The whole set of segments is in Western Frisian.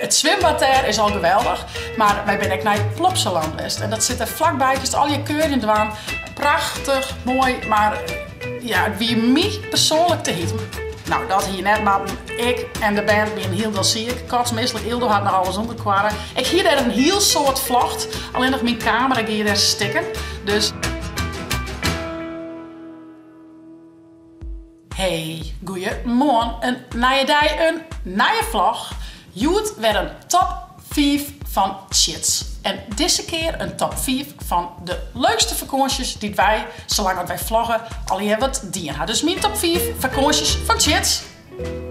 It swimbad dêr is al geweldich, mar wy binne ek nei Plopsaland west en dat sit der flakby, kinst allegear keurjen dwaan. Prachtich moai, mar ja, it wie my persoanlik te hyt. No, dat hie net moatten. Ik en de bern wienen hielendal siik, kotsmislik. Ildo hat noch alles ûnderkoarre. Ik hie dêr in hiel soad vlogd, allinnich myn kamera gie dêr stikken, dus. Hey, goeiemoarn. In nije dei, in nije vlog. Hjoed wer in top 5 fan Tsjits. En dizze kear in top 5 fan de leukste fakânsjes dy't wy, salang at wy vlogge, allegear wat dien ha. Dus myn top 5 fakânsjes fan Tsjits.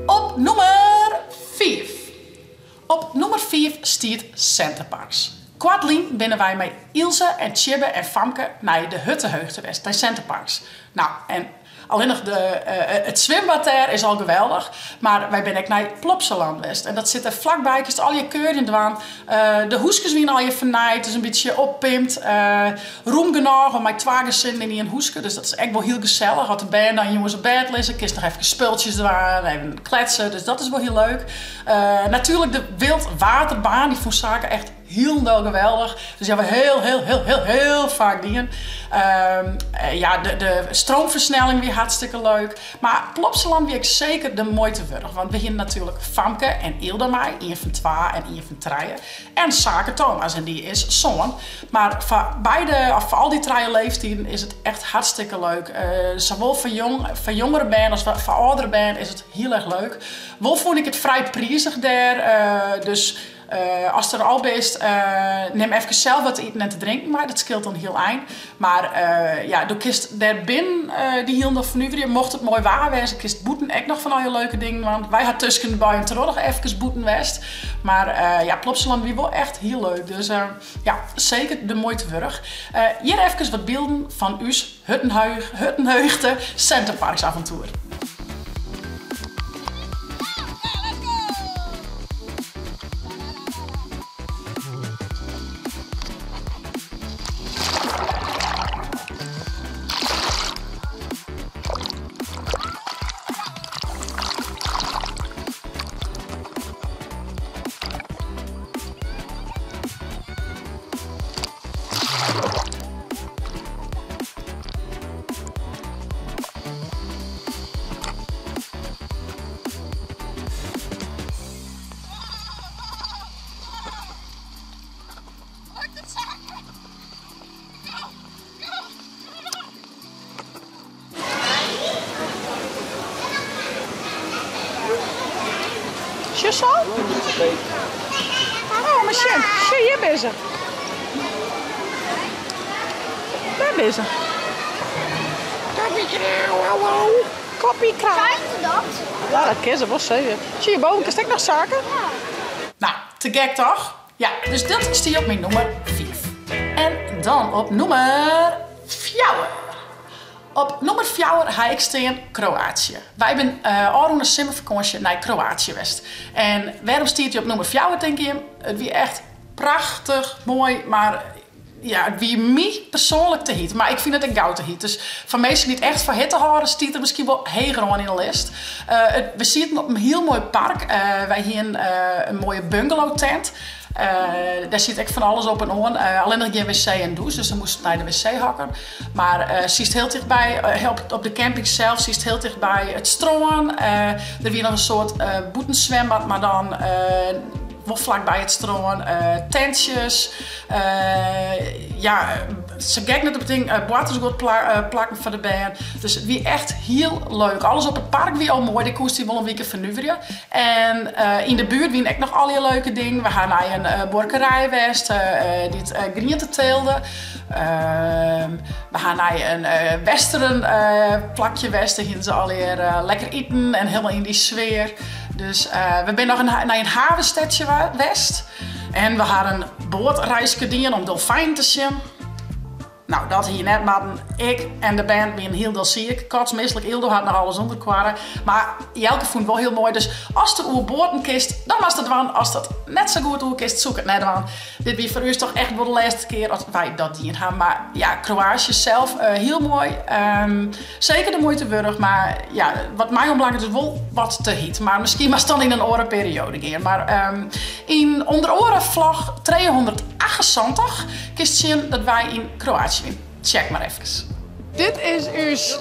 Op nûmer 5. Op nûmer 5 stiet Center Parcs. Koartlyn binne wy mei Ilse en Tjibbe en Famke nei de Huttenheugte west, nei Center Parcs. Nou, en Allinnich de, it swimbad dêr is al geweldich, mar wy binne ek nei Plopsaland west en dat sit der flakby, kinst allegear keurjen dwaan. De hûskes wiene allegear fernijd, dus in bytsje oppimpt. Rûm genôch om mei twa gesinnen yn ien hûske, dus dat is ek wol hiel gesellich. As de bern dan jûns op bêd lizze, kinst noch efkes spultsjes dwaan, even kletse, dus dat is wol hiel leuk. Natuerlik de wildwaterbaan, dy fûn Sake echt Hielendal geweldich. Dus dy ha we heel, heel, heel, heel, heel faak dien. Ja, de stroomversnelling wie hartstikke leuk. Mar Plopsaland wie ek seker de muoite wurdich. Want we hiene natuerlik Famke en Ylda mei, ien fan twa en ien fan trije. En Sake Thomas en dy is sân. Mar foar beide, of foar al dy trije leeftiden is it echt hartstikke leuk. Sawol foar jong, foar jongere bern as foar âldere bern is it hiel erch leuk. Wol fûn ik it frij prizich dêr. Dus Ast der al bist, nim efkes sels wat te iten en te drinken mei. Dat skeelt dan hiel ein. Mar ja, do kinst dêr binnen dy hielendal fernuverje. Mocht it moai waar wêze, kinst bûten ek noch fan allegear leuke dingen dwaan. Wy ha tusken de buien troch noch efkes bûten west. Mar ja, Plopsaland wie wol echt hiel leuk. Dus ja, seker de muoite wurdich. Hjir efkes wat bylden fan ús Huttenheugte Center Parcs avontoer. Sjochst al? Oh, mar sjen. Sjoch, hjir binne se. Dêr binne se. Koppiekraal, hallo. Koppiekraal. Zijn ze dat? Ja, dat kin se wol seker. Sjoch, hjirboven kinst ek noch saken. Ja. Nou, te gek toch? Ja, dus dat stie op myn nûmer 5. En dan op nûmer 4. Op nûmer fjouwer ha ik stean Kroatië. Wy bin ôfrûne simmerfakânsje nei Kroatië west. En wêrom stiet dy op nûmer fjouwer tinke jim? It wie echt prachtich moai, mar ja, it wie my persoanlik te hyt. Mar ik fyn it ek gau te hyt. Dus foar minsken dy't echt fan hitte hâlde stiet er miskien wol heger oan yn de list. We sieten op in hiel moai park. Wy hienen in moaie bungalow tent. Dêr siet ek fan alles op en oan. Allinnich gjin wc en dûs, dus dan moast nei de wc hokken. Mar siest hiel tichtby, op de camping sels siest hiel tichtby it strân. Der wie noch in soart bûtenswimbad, mar dan wol flakby it strân. Tentsjes, ja, sa gek net op it ding, boartersguod plakken foar de bern. Dus it wie echt hiel leuk. Alles op it park wie al moai, dêr koest dy wol in wike fernuverje. En yn de buert wiene ek noch allegear leuke dingen. We ha nei in buorkerij west dy't griente teelde. We ha nei in western plakje west. Dêr hiene se allegear lekker iten en hielendal yn dy sfear. Dus we binne noch nei in havenstedsje west. En we ha in boatreiske dien om dolfijnen te sjen. Nou, dat hie net moatten. Ik en de bern wienen hielendal siik. Kotsmislik, Ildo hat noch alles ûnderkoarre. Mar Jelke fûn it wol hiel moai. Dus ast der oer boaten kinst, dan moatst it dwaan. Ast dat net sa goed oer kinst, soe ik it net dwaan. Dit wie foar ús toch echt wol de lêste kear dat wy dat dien ha. Mar ja, Kroaasje sels hiel moai. Seker de muoite wurdich, mar ja, wat my oanbelanget is it wol wat te hyt. Mar miskien moatst dan yn in oare perioade gean. Mar yn ûnder oare vlog 378 kinst sjen dat wy yn Kroaasje wienen. Check mar efkes. Dit is ús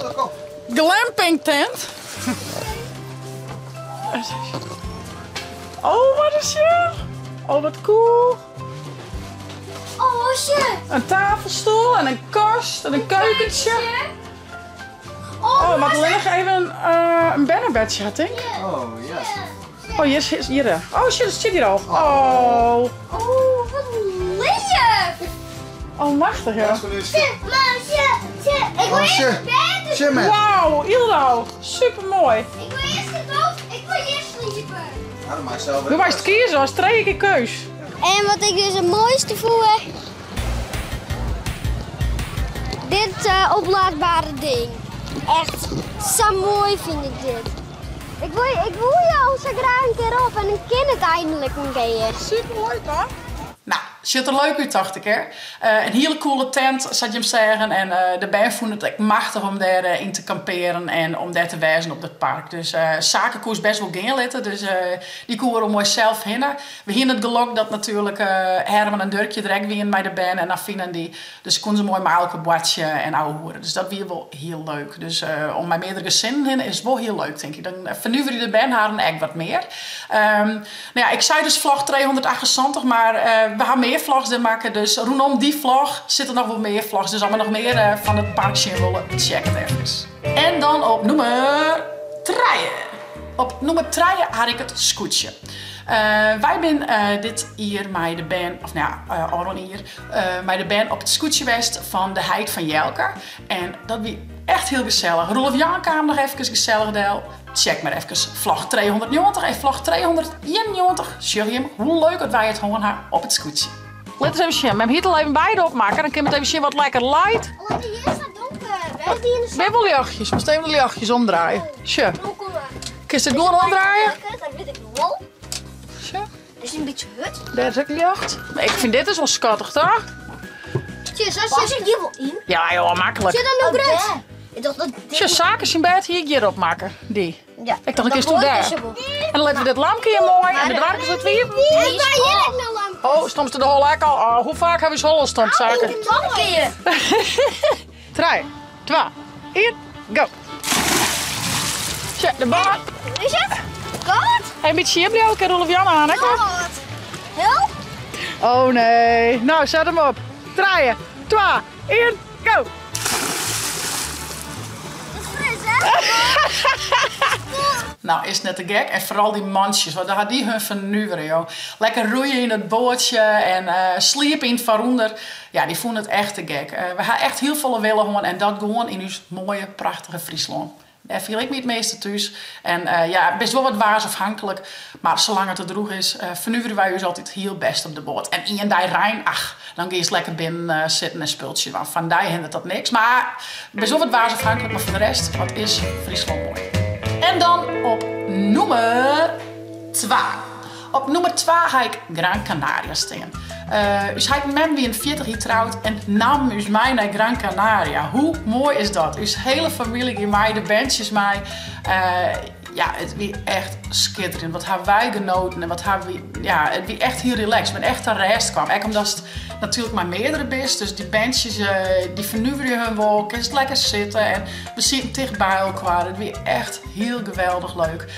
glamping tent. Oh, wat in sjen! Oh, wat cool! Oh, sjen! In tafelstoel en in kast en in keukentsje. Oh, Oh, moat allinnich even in bernebedsje ha, tink. Oh, ja. Oh, hjir is hjir. Oh, shit, it stiet hjir al. Oh. Oh, wat leuk! Oh, machtich, ja. Ik wil eerst bed. Sjen, man. Wauw, Ildo. Super moai. Ik wil eerst de boot. Ik wil eerst sliepen. Ja, dat maak zelf Do meist kieze, hast trije kear keus. En wat ik dus het mooiste voel, dit oplaadbare ding. Echt zo mooi vind ik dit. Ik wil jou zo graag een keer op en dan kin it eindelijk een keer. Super mooi toch? Nou, sjocht der leuk út tocht ik hè. In hiele coole tent, sa't jim seagen. En de bern fûnen it ek machtich om dêr yn te kampearen en om dêr te wêzen op dat park. Dus Sake koe ús best wol gean litte, dus dy koe der moai sels hinne. We hiene it gelok dat natuerlik Herman en Durkje der ek wiene mei de bern en Afina en dy. Dus koene se moai mei elkoar boartsje en ouwehoere. Dus dat wie wol hiel leuk. Dus om mei meardere gesinnen hinne is wol hiel leuk tink ik. Dan fernuverje de bern harren ek wat mear. No ja, ik sei dus vlog 378, mar we ha mear vlogs dêr makke. Dus rûnom dy vlog sitte noch wol mear vlogs. Dus as we noch mear fan it park sjen wolle, check it efkes. En dan op nûmer trije. Op nûmer trije ha ik it skûtsje. Wy binne dit jier mei de bern, of no ja, ôfrûne jier, mei de bern op it skûtsje west fan de heit fan Jelke. En dat wie echt hiel gesellich. Roelof Jan kaam noch efkes gesellich del. Check mar efkes vlog 390 en vlog 391. Sjoch jim hoe leuk dat wy it hân ha op it skûtsje. Lit ris even sjen. Mem hie it al even beide opmakke. Dan kinne we it even sjen wat lekker leit. Oh, hjir is it donker. Wêr is dy Binne wol ljochtjes. Moatst even de ljochtjes omdraaie. Sjoch. Kinst it gewoan omdraaie? Dat wit ik wol. Sjoch. Is het in bytsje hurd? Dêr is ek ljocht. Mar ik fyn dit dus wol skattich, toch? Tje, sa sit ik hjir wol yn. Ja joh, maklik. Sjoch dan hoe grut. Ik dacht dat dit... Sjoch, Sake syn bêd hie ik hjir opmakke. Dy. Ja. Ik dacht, dan kinst toen dêr. En dan litte we dit lampke hjir moai en de doarkes wat iepen. En wij hjir ek noch lampkes. Oh, stompst de holle ek al? Oh, hoe faak ha we ús holle stompt, Sake? Nog een keer. 3, 2, 1, go. Sjoch, de bal. Is it? Goed? Hey, in bytsje hjir bliuwe, kin Roelof Jan oan, hè? Goed. Help. Oh nee. Nou, set him op. 3, 2, 1, go. Dat is fris, hè? Nou, is net te gek. En foaral dy mantsjes, want dêr ha dy hun fernuvere, joh. Lekker roeie yn it boatsje en sliepe yn it foarûnder. Ja, dy fûnen it echt te gek. We ha echt hiel folle wille hân en dat gewoan yn ús moaie, prachtige Fryslân. Dêr fiel ik my it measte thús. En ja, bist wol wat waarsafhanklik, mar salang it der droech is, fernuverje wy ús altyd hiel bêst op de boat. En ien dei rein, ach, dan giest lekker binnen sitten en spultsje dwaan. Fan dy hindert dat niks. Mar bist wol wat waarsafhanklik, mar foar de rest, wat is Fryslân moai. En dan op nûmer twa. Op nûmer twa ha ik Gran Canaria stean. Us heit en mem wienen 40 jier troud en namen ús mei nei Gran Canaria. Hoe moai is dat? Us hele famylje gie mei, de berntsjes mei. Ja, it wie echt skitterjend. Wat ha wy genoten en wat ha wy, ja, it wie echt hiel relaxed. Ik bin echt ta rêst kwam. Ek omdatst natuerlik mei meardere bist, dus dy berntsjes dy fernuverje hun wol, kinst lekker sitte en we sieten ticht by elkoar. It wie echt hiel geweldich leuk.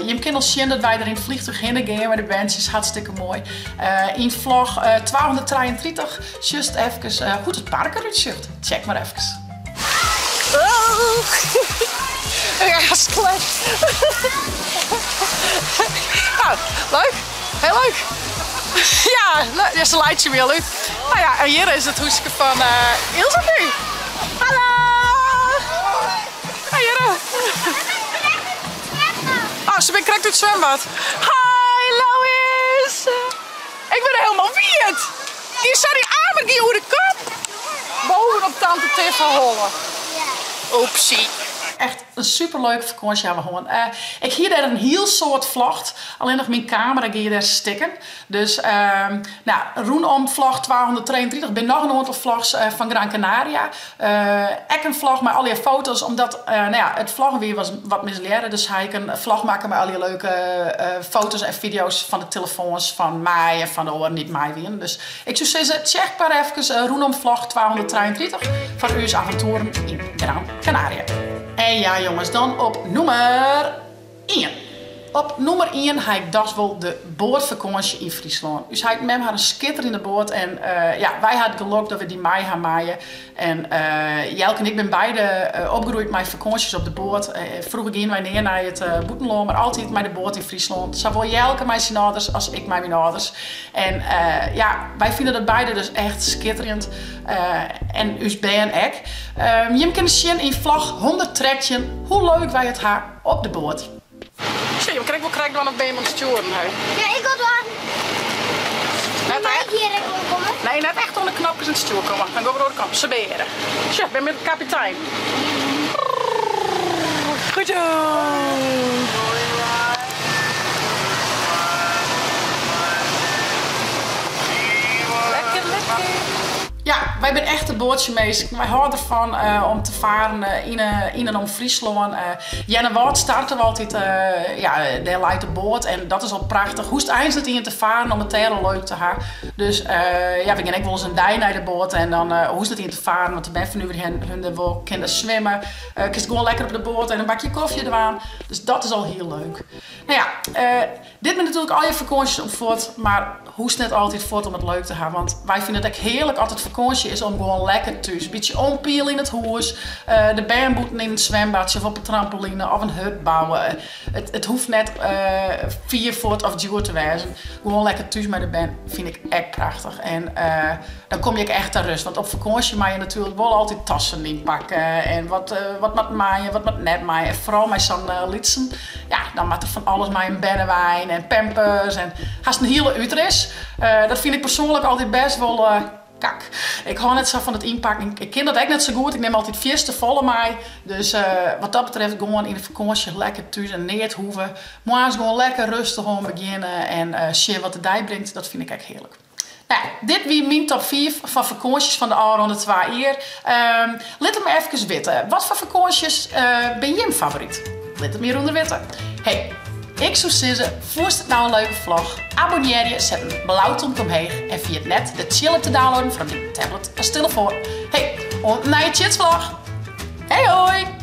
Jim kinne al sjen dat wy der yn it vliegtuig hinne gean mei de berntsjes, hartstikke moai. Yn vlog 233 sjochst efkes hoe't it park derút sjocht. Check mar efkes. Oh. Ja, splash. Nou, leuk. Heel leuk. Ja, se laitsje my al út. Nou ja, en hjir is it húske fan Ilse nu. Hallo! Hey, hjir. Oh, se binne krekt út it swimbad. Hi, Lois! Ik bin helemaal wiet. Gie, sorry, amer gie oer de kop. Boven op tafel. foar holle. Ja. Oepsie. Echt in superleuke fakânsje hawwe we hân. Ik hie dêr in hiel soad vlogd, allinnich myn kamera gie dêr stikken. Dus no, rûnom vlog 233 binne noch in oantal vlogs fan Gran Canaria. Ek in vlog mei allegear foto's, omdat no ja, it vloggen wie wat mislearre. Dus ha ik in vlog makke mei allegear leuke foto's en fideo's fan de telefoans fan my en fan de oaren dy't mei wienen. Dus ik soe sizze, tsjek mar efkes rûnom vlog 233 fan ús aventoeren yn Gran Canaria. En ja jonges, dan op nûmer ien. Op nûmer ien ha ik dochs wol de boatfakânsje yn Fryslân. Us heit en mem ha in skitterjende boat en ja, wy ha it gelok dat we dy mei ha meie. En Jelke en ik binne beide opgroeid mei fakânsjes op de boat. Froeger giene wy nea nei it bûtenlân, mar altyd mei de boat yn Fryslân. Sawol Jelke mei syn âlders as ik mei myn âlders. En ja, wy fine dat beide dus echt skitterjend. En ús bern ek. Jim kinne sjen yn vlog 113 hoe leuk wy it ha op de boat. Sjoch, jim kinne ek wol krekt dwaan of binne jim oan it stjoeren, hè? Ja, ik wol dwaan. Net Mei echt. ik hjir ek oan komme? Nee, net echt oan de knopkes en it stjoer komme. Dan gean we de oare kant. Sabeare. Sjoch, ik bin met de kapitein. Goed zo. Lekker, lekker. Ja, wy binne echte boatsjeminsken. Wy hâlde derfan om te faren yn en om Fryslân. Earnewâld starte we altyd, ja, dêr leit de boat en dat is al prachtich. Hoechst eins net ien te faren om it dêr al leuk te ha. Dus ja, we gean ek wolris in dei nei de boat en dan hoechst net ien te faren, want de bern fan hun der wol kinne swimme. Kinst gewoan lekker op de boat en in bakje kofje dwaan. Dus dat is al hiel leuk. No ja, dit binne natuerlik allegear fakânsjes om fuort, mar hoechst net altyd fuort om it leuk te ha. Want wy fine it ek hearlik as it fakânsje is om gewoan lekker thús. Bytsje ompiele yn it hûs, de bern bûten yn it swimbadsje of op 'e trampoline of in hut bouwe. It hoecht net fier fuort of djoer te wêzen. Gewoan lekker thús mei de bern fyn ik ek prachtich. En dan komme je ek echt ta rust. Want op fakânsje moatte je natuerlik wol altyd tassen ynpakke en wat moat mei en wat moat net mei. En foaral mei sa'n lytsen. Ja, dan moat der fan alles mei in bernewein en pampers en hast in hiele útris. Dat fyn ik persoanlik altyd bêst wol kak. Ik hâld net sa fan it ynpakken. Ik kin dat ek net sa goed. Ik nim altyd fierste folle mei. Dus wat dat betreft gewoan yn de fakânsje lekker thús en neat hoege. Moarns gewoan lekker rêstich oan begjinne en sjen wat de dei bringt. Dat fyn ik ek hearlik. No ja, dit wie myn top 5 fan fakânsjes fan de ôfrûne twa jier. Lit it my efkes witte. Wat foar fakânsjes binne jim favoryt? Lit it my hjirûnder witte. Hey, ik soe sizze, fûnst it no in leuke vlog? Abonnearje, set in blau tomke omheech en ferjit net de tsjil te downloaden foar op dyn tablet as telefoan. Hey, oant in nije Tsjitsvlog! Hey hoi!